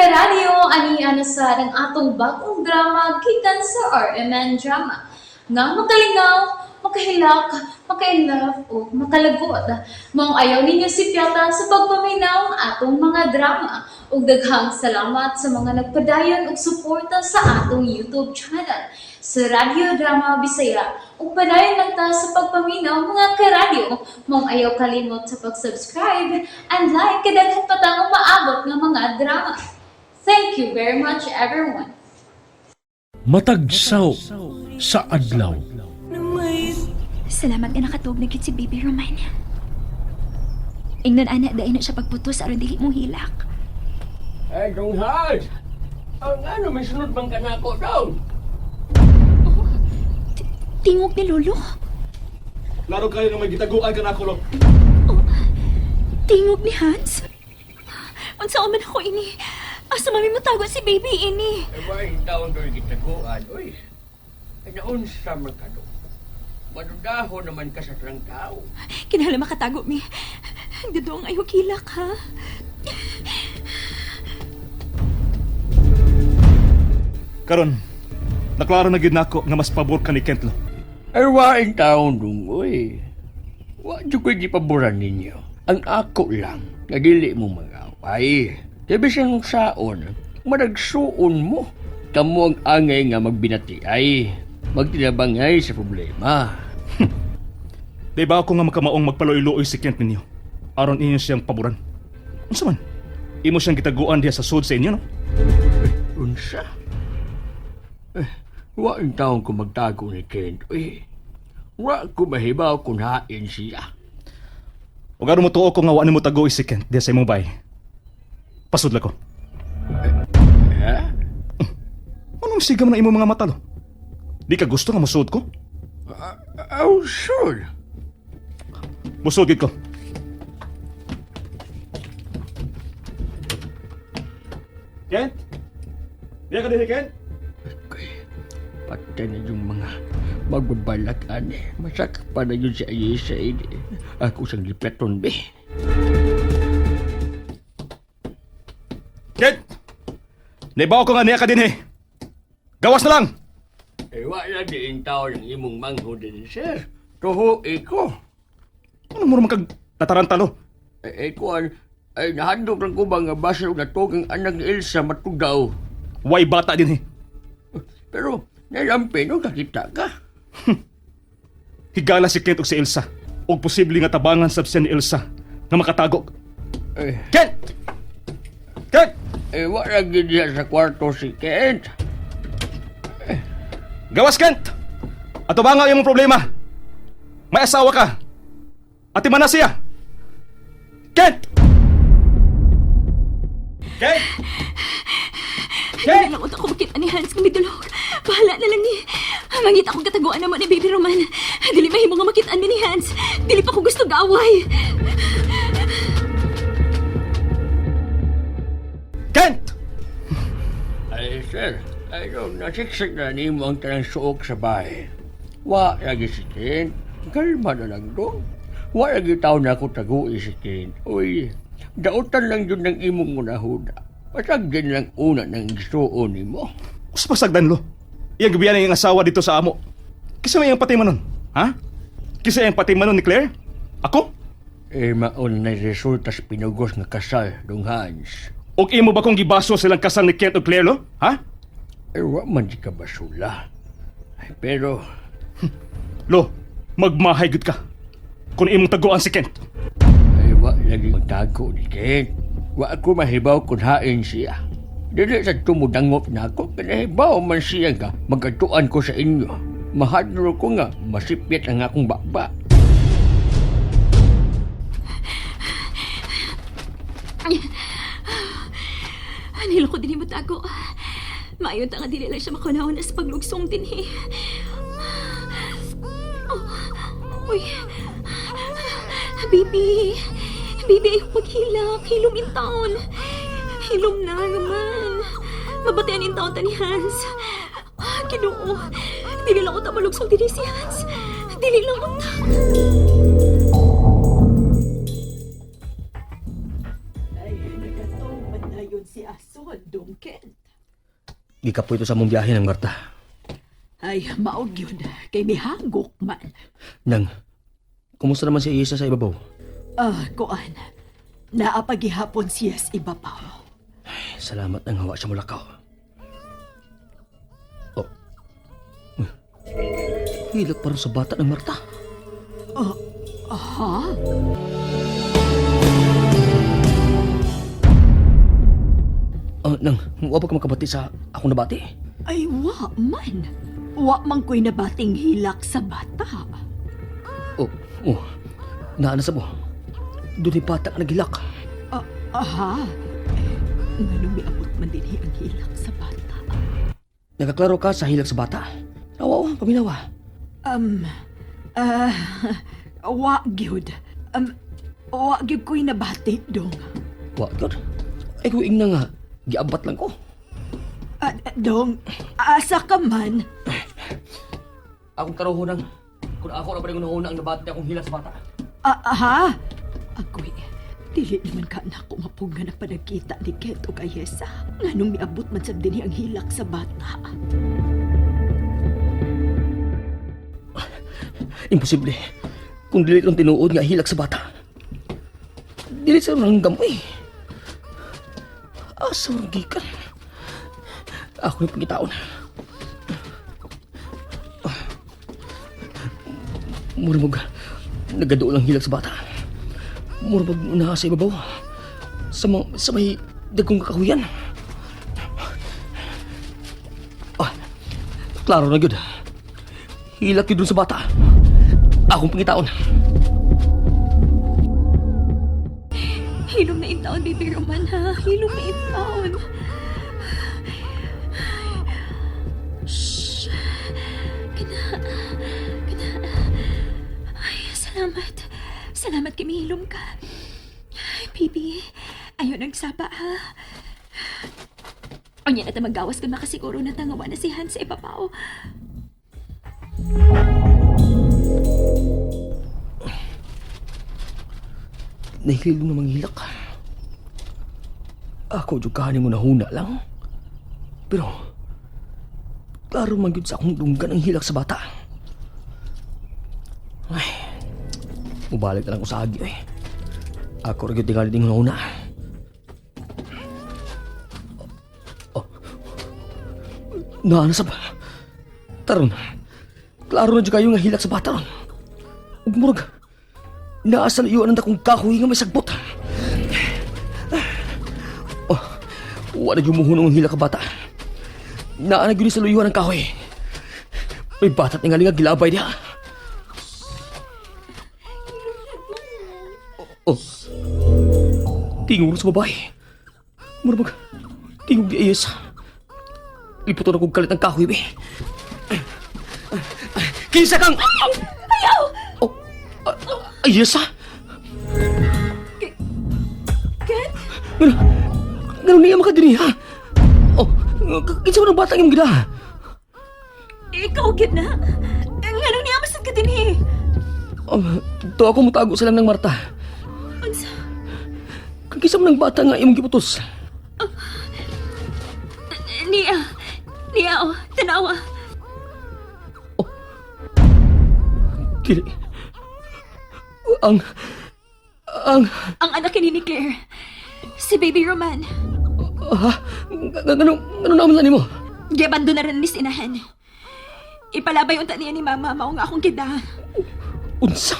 Karadyo, ani ana sa ang atong bagong drama gikan sa RMN Drama. Nga makalingaw, makahilak, maka-inlove o makalagot. Maong ayaw ninyo sipyata sa pagpaminaw ang atong mga drama. Ug daghang salamat sa mga nagpadayon og suporta sa atong YouTube channel sa Radyo Drama Bisaya. Ug padayon lang ta sa pagpaminaw, mga karadyo. Maong ayaw kalimot sa pag-subscribe and like kay daghan pa tang umaabot nga mga drama. Thank you very much, everyone. Matag saw sa adlaw. Salamat nga nakatuog na gyud si Baby Roman. Ingnan ana dai na siya pagputos aron dili mo hilak. Ay, Dong Hans! Ang ano, may sunod bang kanako daw? Tingog ni Lolo. Klaro kayo nga may gitaguan ka nako, lo. Tingog ni Hans. Unsa man ako ini? Asa mami matago si baby ini? Ay, ba, yung taon doon gitaguan, uy. Ay, naunsa man ka doon. Madudaho naman ka sa trang tao. Kinahanglan makatago mi. Dudong ayaw kilak ha. Karon, naklaro na gyud nako nga mas pabor ka ni Kent, lo. Ay, waing taon dong, uy. Wa dyan ko'y gipaboran ninyo. Ang ako lang, nga dili mo mag-away. Kaya bisan saon, madagsuon mo. Kamo ang angay nga magbinatiay. Magtinabangay sa problema. Di ba ako nga makamaong magpaluoy-luoy si Kent ninyo? Aron inyo siyang paboran. Unsa man? Imo siyang gitaguan diha sa sud sa inyo, no? Unsa? Eh, wa ang taon ko magtago ni Kent. Uy, wa ko mahibaw kung hain siya. Ug aron mo tuo ko nga wa nimo tagoy si Kent diha sa imong bay. Pasudla ko. Eh? Anong siga man ang imong mga mata, lo? Di ka gusto nga musuod ko? Oh, sure. Musuod gid ko. Kent? Diha ka dinhi, Kent? Okay. Patay na yung mga magbabalak, ane. Masak pa na yun si Ayesha, eh. Ako siyang lipeton, be. Kent! Naibaw ko nga niya ka dinhi. Gawas na lang! Eh, wala di tao ng imong manghod din, sir. Tuho, iko. Ano mo naman kag natarantalo? Eh, eh, kuan, ay nahandog lang ko ba nga basyo na tugang anak ni Elsa matugaw. Way bata dinhi. Pero, nalampi no, kakita ka. Higala si Kent ug si Elsa. Og posible nga tabangan sab siya ni Elsa nga makatago. Eh, Kent! Kent! eh, wala gid diya sa kwarto si Kent. Gawas, Kent! Ato ba nga imong problema? May asawa ka. Ati man na siya. Kent! Kent! Dili lang ako makita ni Hans kung midulog. Bahala na lang ni. Mangita akong kataguan naman ni Baby Roman. Dili mahimo nga makita ni Hans. Dili pa ko gusto gaaway. Kent! Ay, sir, ay, no, nasiksik na nimo ang tanang suok sa bahay. Wa lagi si Kent. Kalma na lang do. Wa lagi tao na ako tagui si Kent. Uy, dautan lang yun ng imong unahuda. Pasag din lang una ng isuon nimo. Usa pa sagdan lo. Iyang gabihan ang asawa dito sa amo. Kisa may iyang patay manon. Ha? Kisa iyang patay manon ni Claire? Ako? Eh, maon na resulta sa pinugos nga kasal, dong Hans. Og imo ba kong gibaso silang kasal ni Kent o Claire lo? Ha? Eh, wa man di ka basula. Ay, pero, Lo, magmahay gud ka. Kung imong taguan si Kent. ay, wa lagi magtago ni Kent. Wa ako mahibaw kung hain siya. Dili sa tumudangop na ako, pinahibaw man siya nga magkatuan ko sa inyo. Mahadlo ko nga, masipit ang akong baba. Anhelo ko din mo tago. Maayon ta nga dili lang siya makunahon sa paglugsong dinhi. Oh, uy. Baby. Baby, ayaw paghilak. Hilom in taon. Hilom na naman. Mabatian in taon ta ni Hans. Ah, Ginoo. Dili lang ko ta malugsong dinhi si Hans. Dili lang ko ta. Ay, nakatong man na yun si Asol, Dong Kent. Gikapoy ito sa mong biyahe ng Marta. Ay, maog yun. Kay mihagok man. Nang, kumusta naman si Isa sa ibabaw? Ah, kuan. Naapagihapon siya sa ibabaw. Salamat nang hawa siya mulakaw. Oh. Uy. Hilak pa rin sa bata ng Marta. Ha? Ah, nang, wa pa ka makabati sa akong nabati. Ay, wa man. Wa man ko'y nabating hilak sa bata. Oh, oh. Naana sa mo. Doon bata ka naghilak. Ah, aha. Nganong miabot man dinhi ang hilak sa bata. Nakaklaro ka sa hilak sa bata. Awa, oh, paminawa. Um, ah, wa gyud. Wa gyud ko'y nabati, Dong. Wa, gyud. Ay, kung ingna nga, giabat lang ko. Ah, dong, asa ka man? Akong taruhon kung ako na ba rin ang nabati akong hilak sa bata. Ah, aha? Agoy, dili naman ka na ako mapunga na panagkita ni Ket o Ayesa. Nganong miabot man sab dinhi ang hilak sa bata. Imposible. Kung dili lang tinuod nga hilak sa bata. Dili sa ranggam eh. Asa orang gikan. Ako yung pagkitaon. Mura mag nagadool ang hilak sa bata. Mura mag naa sa ibabaw. Sa may dagkong kakahuyan. Ah, klaro na gyud. Hilak yun dun sa bata. Akong pangitaon. Hilom na in taon, baby Roman, ha? Hilom na in taon. Shh. Kana. Kana. Ay, salamat. Salamat kay mihilom ka. Ay, baby. Ayaw nagsaba, ha? Unya na ta magawas kung makasiguro na tangawa na si Hans sa ipapaw. Nahilom na manghilak. Ako jud kahanin mo nahuna lang. Pero, klaro man gyud sa akong dunggan ang hilak sa bata. Ay, mubalik na lang ko sa agi eh. Ako ra gyud tingali ding hunahuna. Oh. Naa na sab. Taron. Klaro na jud kayo nga hilak sa bata ron. Ug murag naa sa layuan ang dakong kahoy nga may sagbot. Oh, wala yung muhunong ang hila ka bata. Naa na gyud sa layuan ang kahoy. May bata't nga nga gilabay niya. Oh, tingog sa babae. Murag tingog di ayos. Liputon akong kalit ng kahoy, be. Kinsa kang... Ayaw! Oh, ayos ah! Ken? Ngano, ngano niya makadiri ha? Oh, kinsa man ang batang imong gida? Ikaw, gid na. Nganong niya masad ka dinhi? Oh, to ako mutago sa lang ng Marta. Unsa? Kang kinsa man ang bata nga imong giputos? Niya. Niya, oh. Tanawa. Dili. Ang ang Ang anak ni Claire. Si Baby Roman. ha? Ngano ngano naman na nimo? Giabando na rin ni sinahan. Ipalabay unta niya ni Mama, mao nga akong gida. Unsa?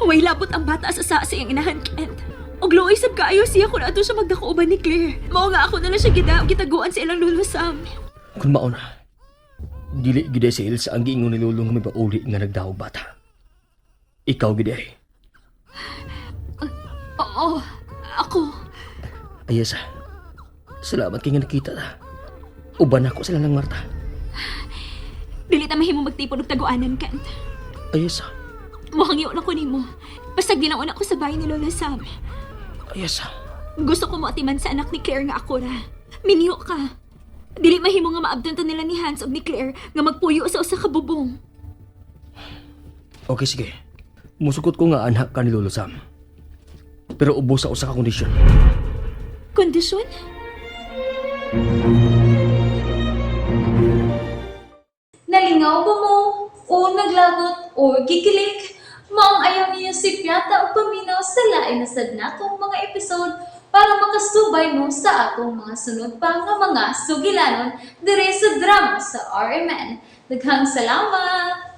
Way labot ang bata sa sa iyang inahan, Kent. Og luoy sab kaayo siya kung ato siya magdako uban ni Claire. Mao nga ako na lang siya gida, gitaguan sa ilang lolo Sam. Kun mao na. Dili gid si Elsa ang giingon ni Lolo nga may bauli nga nagdahog bata. Ikaw gid ay. Oo, ako. Ayesa. Salamat kay nga nakita ta. Uban ako sila ng Marta. Dili ta mahimo magtipon og taguanan, Kent. Ayesa. Mukhang yun ako nimo. Basta ginaon ako sa bahay ni Lola Sam. Ayesa. Gusto ko mo atiman sa anak ni Claire nga ako ra. Minyo ka. Dili mahimo nga maabdan ta nila ni Hans ug ni Claire nga magpuyo sa usa ka bubong. Okay, sige. Musukot ko nga anak ka ni Lolo Sam. Pero ubos sa usa ka kondisyon. Kondisyon? Nalingaw ba mo? O naglagot o gikilig? Maong ayaw niyo si Piata o paminaw sa lain na sad natong mga episode para makasubay mo sa atong mga sunod pa nga mga sugilanon dire sa drama sa RMN. Daghang salamat!